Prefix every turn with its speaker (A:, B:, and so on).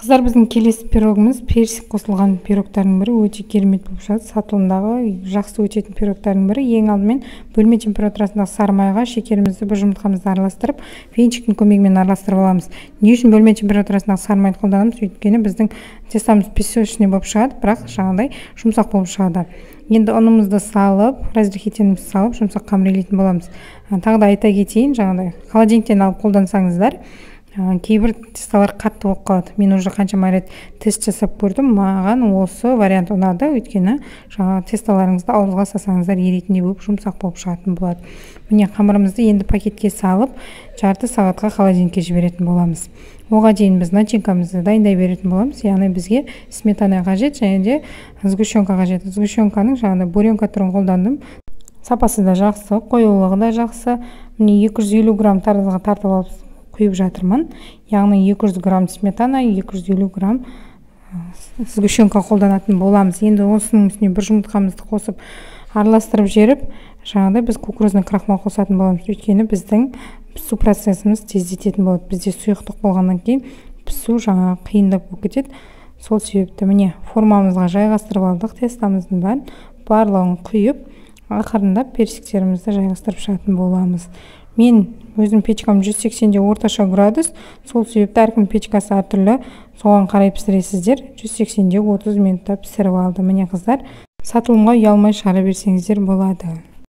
A: Қыздар, біздің келесі пирогымыз персик қосылған пирогтардың бірі, өте керемет болып шығады. Сатылымдағы жақсы өтетін пирогтардың бірі. Ең алдымен бөлме температурасындағы сары майға шекерімізді, бір жұмыртқамызды араластырып, венчиктің көмегімен араластырып аламыз. Не үшін бөлме температурасындағы сары майды қолданамыз? Өйткені біздің тестамыз песочный болып шығады, бірақ жаңағыдай жұмсақ болып шығады. Енді ұнымызды салып, разрыхителімізді салып, жұмсақ қамыр илейтін боламыз. Тағы да айта кетейін, жаңағыдай холодильниктен алып қолдансаңыздар, кейбір тесталар қатты болып қалады. Мен уже қаншама рет тест жасап көрдім, маған осы вариант ұнады, өйткені жаңағы тесталарыңызды ауызға салсаңыздар еритіндей болып жұмсақ болып шығатын болады. Міне, қамырымызды енді пакетке салып, жарты сағатқа холодильникке жіберетін боламыз. Оға дейін біз начинкамызды дайындай беретін боламыз, яғни бізге сметана қажет және де сгущенка қажет. Сгущенканың жаңағыдай буренка түрін қолдандым. Сапасы да жақсы, қоюлығы да жақсы. Міне, 250 грамм таразға тартып алып құйып жатырмын. Яғни 200 грамм сметана, 250 грамм сгущенка қолданатын боламыз. Енді осының үстіне бір жұмыртқамызды қосып, араластырып жіберіп, жаңағыдай біз кукурузный крахмал қосатын боламыз. Өйткені біздің пісу процесіміз тездететін болады. Бізде сұйықтық болғаннан кейін пісу жаңағы қиындап болып кетеді. Сол себепті міне формамызға жайғастырып алдық тестамыздың бәрін, барлығын құйып, ақырындап персиктерімізді жайғастырып шығатын боламыз. Мен өзім печкам 180-де орташа градус, сол себепті әркім печкасы әртүрлі, соған қарай пісіресіздер. 180-де 30 минутта пісіріп алды. Міне, қыздар, сатылымға ұялмай шығара берсеңіздер болады.